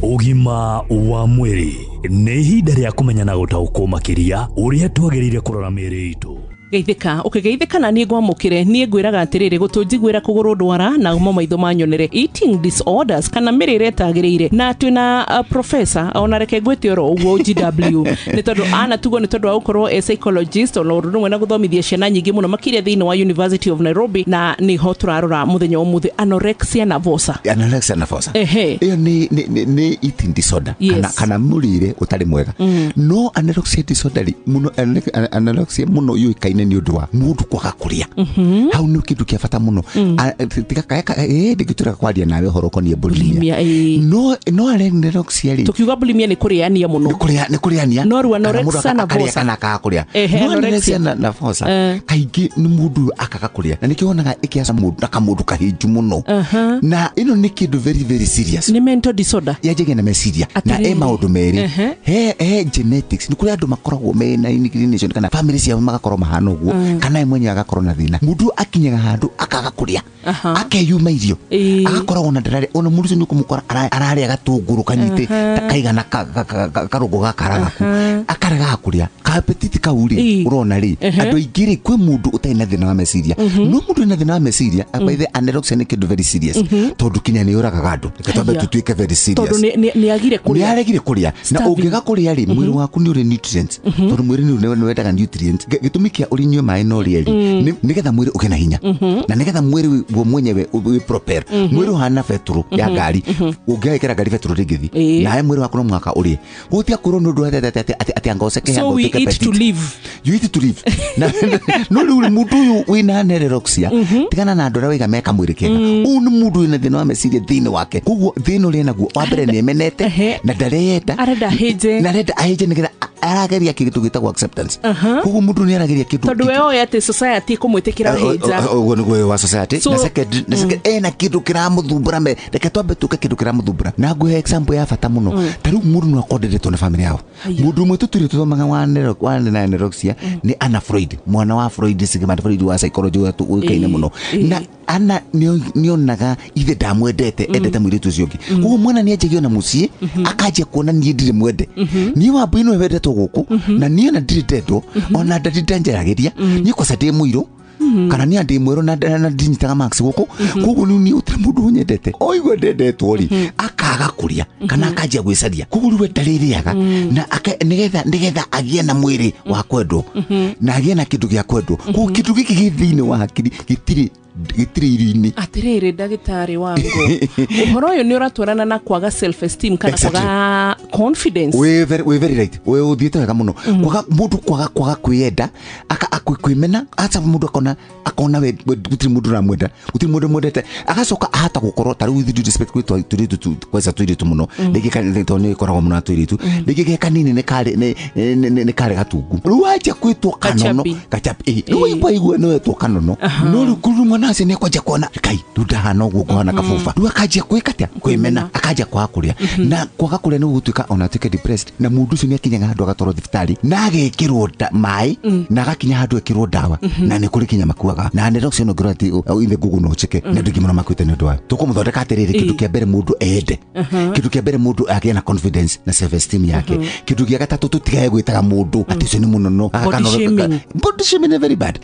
Ũgima wa mwĩrĩ nĩ ihinda rĩa kũmenya na gũtaũkwo makĩria ũrĩa twagĩrĩire kũrora mĩĩrĩ itũ. Geithĩka ũkĩgeithĩka na niĩ ngwamũkĩre. Niĩ ngwĩraga atĩrĩrĩ, gũtũnjiguĩra kũgũrũ ndwara na mo maitho manyonere eating disorders kana mĩrĩre ĩtagĩrĩire, na twĩna professor, ona reke ngwĩte oro ũguo GW, nĩ tondũ anatugwo nĩ tondũ wa gũkorwo e psychologist, ona ũndũ ũmwe na gũthomithia ciana nyingĩ mũno makĩria thĩinĩ wa University of Nairobi, na nĩho tũrarora mũthenya wa ũmũthĩ anorexia nervosa. Anorexia nervosa. Ĩyo nĩ eating disorder. Kana mũrĩre ũtarĩ mwega. No anorexia disorder rĩ, mũno anorexia mũno yũĩkaine nĩ ũndũ wa mũndũ kwaga kũrĩa. Hau nĩ kĩndũ kĩa bata mũno. Tiga ndĩngĩtũra kwaria nawe ũhoro ũkoniĩ bulimia. No anorexia rĩ, tukiuga bulimia nĩ kũrĩania mũno. Nĩ kũrĩania. No rĩu anorexia nervosa kana akaga kũrĩa. No anorexia nervosa kaingĩ nĩ mũndũ akaga kũrĩa, na nĩkĩo wonaga ĩkĩaca mũndũ na kamũndũ kahĩnju mũno. Na ĩno nĩ kĩndũ very very serious. Nĩ mental disorder. Yanjagia na meciria na maũndũ merĩ. He genetics, nĩ kũrĩ andũ makoragwo mena inclination kana family ciao magakorwo mahana ũguo, kana ye mwenyewe agakorwo na thĩna. Mũndũ akinyaga handũ akaga kũrĩa, akeyuma irio, agakoragwo na ndararĩa. Ona mũndũ ũcio nĩ ũkũmũkora ararĩa gatũngũrũ kanyite kaigana karũngũ gaka gaku, akarega kũrĩa. Ka appetite kau rĩ, ũrona rĩ, andũ aingĩ rĩ, kwĩ mũndũ ũtarĩ na thĩna wa meciria. No mũndũ wĩna thĩna wa meciria, by the anorexia nĩ kĩndũ very serious, tondũ kinya nĩ yũragaga andũ. Reke twambe tũtuĩke very serious, tondũ nĩ agire kũrĩa. Nĩ aregire kũrĩa. Na ũngĩaga kũrĩa rĩ, mwĩrĩ waku nĩ ũrĩ nutrients, tondũ mwĩrĩ nĩ wendaga nutrients. Gĩtũmi kĩa ũrĩnyue maĩ no rĩerĩ nĩgetha mwĩrĩ ũgĩe na hinya, na nĩgetha mwĩrĩ guo mwenyewe wĩ prepare. Mwĩrĩ ũhana betũrũ ya ngari, ũngĩgekĩra ngari betũrũ ndĩngĩthiĩ, nawe mwĩrĩ waku no mũhaka ũrĩe. Gũtia kũrwo nĩ ũndũ atĩ anga ũceke. So we eat to live. You eat to live. No rĩu mũndũ ũyũ wĩna anorexia, tigana na andũ arĩa waiga meka mwĩrĩ kega, ũyũ nĩ mũndũ wĩna thĩna wa meciria thĩinĩ wake. Koguo thĩna ũrĩa naguo wa mbere nĩ emenete na ndareyenda, arenda ahĩnje, na arenda ahĩnje nĩgetha arageria kĩndũ gĩtagwo acceptance. Koguo mũndũ nĩ arageria kĩndũ, tondũ we oĩ atĩ society kũmwĩtĩkĩra ahĩnja. Ũguo nĩguo wa society. Na second ena kĩndũ kĩramũthumbũra. Reke twambe tũke kĩndũ kĩramũthumbũra, na ngũhe example ya bata mũno. Ta rĩu mũndũ no akorwo ndendetwo nĩ family yao. Mũndũ ũmwe tũtũire tũthomaga wa anorexia nĩ Anna Freud, mwana wa Freud, Sigmund Freud wa psychology ũrĩa ũĩkaine mũno. Na Anna nĩonaga ithe ndamwendete, endete mũirĩtu ũcio ũngĩ. Koguo mwana nĩanjagia ona mũciĩ akanjia kuona niĩ ndirĩ mwende, niĩ Wambui nĩwe wendetwo gũkũ, na niĩ ona ndirĩ ndendwo, ona ndadi ndanjaragĩria, niĩ kwaca ndĩ mũirũ, kana niĩ ndĩ mwerũ na ndinyitaga marks gũkũ. Koguo rĩu niĩ gũtirĩ mũndũ ũnyendete. Oigua ndendetwo rĩ, akaga kũrĩa kana akanjia gwĩcaria. Koguo rĩu we ndarĩrĩaga na nĩgetha agĩe na mwĩrĩ wa kwendwo na agĩe na kĩndũ gĩa kwendwo. Koguo kĩndũ gĩkĩ gĩ thĩinĩ wa hakiri gĩtirĩ irio-inĩ. Atĩrĩrĩ ndagĩtarĩ wangu, ũhoro ũyũ nĩ ũratwarana na kwaga self esteem kana kwaga confidence. Wĩ very right. Wĩ ũthiĩte wega mũno. Kwaga mũndũ kwaga kwĩyenda, kwĩmena, aca mũndũ akona we gũtirĩ mũndũ ũramwenda, gũtirĩ mũndũ mwendete, agacoka ahata gũkorwo ta rĩu with due respect kwĩ tũirĩtu kwanza tũirĩtu mũno, rĩngĩ tondũ nĩ ĩkoragwo mũno na tũirĩtu, rĩngĩ ge kanini nĩ karĩ gatungu, rĩu wanjia kwĩtwo kanono gachapi, rĩu waigua nĩ wetwo kanono, no rĩu kũrĩ mwana ũcio nĩ akwanjia kuona kai rĩu ndahana ũguo ngũhana kabuba, rĩu akanjia gwĩka atĩa, kwĩmena, akanjia kwaga kũrĩa. Na kwaga kũrĩa nĩ gũgũtuĩka ona atuĩke depressed, na mũndũ ũcio nĩ akinyaga handũ agatwarwo thibitarĩ na agekĩrwo maĩ, na agakinya handũ ekĩrwo ndawa, na nĩ kũrĩ kinya makuaga. Na anorexia no ngĩrora atĩ ithe Google no ũcheke, nĩ andũ aingĩ mũno makuĩte nĩ ũndũ wayo. Tũkũmũthondeka atĩrĩrĩ, kĩndũ kĩa mbere mũndũ ende, kĩndũ kĩa mbere mũndũ agĩe na confidence na self esteem yake. Kĩndũ gĩa gatatũ tũtigae gwĩtaga mũndũ atĩ ũcio nĩ mũnono. Body shaming is very bad.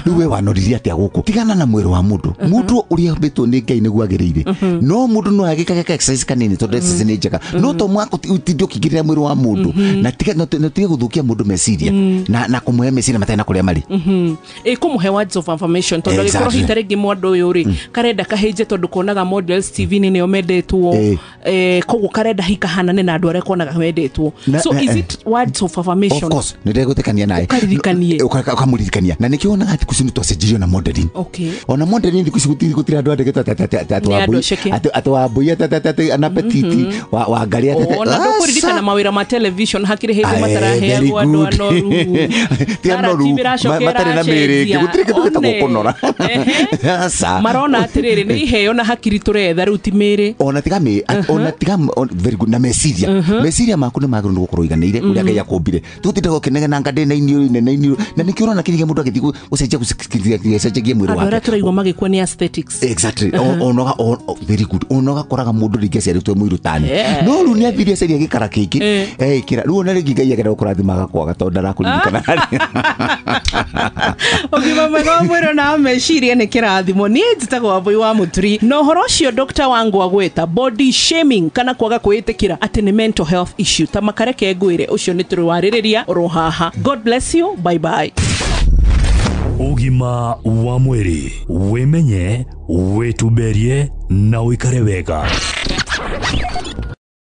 Rĩu we wanoririe atĩa gũkũ? Tigana na mwĩrĩ wa mũndũ. Mũndũ ũrĩa ũmbĩtwo nĩ Ngai nĩguo agĩrĩire. No mũndũ no agĩkage exercise kanini, tondũ exercise nĩ njega, no to mwaka ũtinde ũkĩingĩrĩra mwĩrĩ wa mũndũ, na tige gũthũkia mũndũ meciria na kũmũhe meciria matarĩ na kũrĩa marĩ. Kũmũhe words of affirmation, tondũ agĩkorwo hihi ta rĩngĩ mwandũ ũyũ rĩ, karenda kahĩnje tondũ konaga models TV-inĩ nĩo mendetwo, koguo karenda hihi kahanane na andũ arĩa konaga mendetwo. So is it words of affirmation? Of course, nĩ ndegwĩtĩkania nawe. Ũkaririkanie. Ũkamũririkania. Na nĩkĩo wonaga thikũ ici nĩ twacenjirio na modeling. Ona modeling thikũ ici gũtirĩ andũ andĩkĩtwo atĩ Wambui atĩ na petiti wa ngari. Ona ndũkũririkana mawĩra ma television hakĩrĩ hĩndĩ mataraheagwo andũ anoru. Ti anoru, matarĩ na mĩĩrĩ ĩngĩ, gũtirĩ kĩndũ gĩtagwo kũnora. Marona atĩrĩrĩ nĩ iheo na hakiri tũretha rĩu ti mĩĩrĩ. Ona tiga ona tiga very good na meciria. Meciria maku nĩ magĩrĩirwo nĩ gũkorwo iganĩire ũrĩa Ngai akũmbire. Tũtindaga ũkĩnegenanga ndĩ na iniũrũ inene iniũrũ, na nĩkĩo ũrona kĩrĩa mũndũ agĩthiĩ gũcenjia gũcenjagia mwĩrĩ wake. Andũ arĩa tũraigua Ũraigua magĩkua nĩ aesthetics. Exactly. Onoga very good. Ona ũgakoraga mũndũ rĩngĩ aciarĩtwo mũirũ tani, no rĩu nĩ athire acaria gĩkara kĩngĩ eĩkĩra. Rĩu ona rĩngĩ Ngai agenda gũkũrathima agakwaga tondũ ndarakũririkana. Ũgima mwega wa mwĩrĩ na wa meciria nĩ kĩrathimo. Niĩ njĩtagwo Wambũi wa Mũturi, na ũhoro ũcio Dr. Wangu agwĩta body shaming kana kwaga kwĩĩtĩkĩra atĩ nĩ mental health issue, ta makareke ngwĩre ũcio nĩ tũrĩwarĩrĩria oro haha. God bless you, bye bye. Ũgima wa mwĩrĩ, wĩmenye, wĩtumberie na ũikare wega.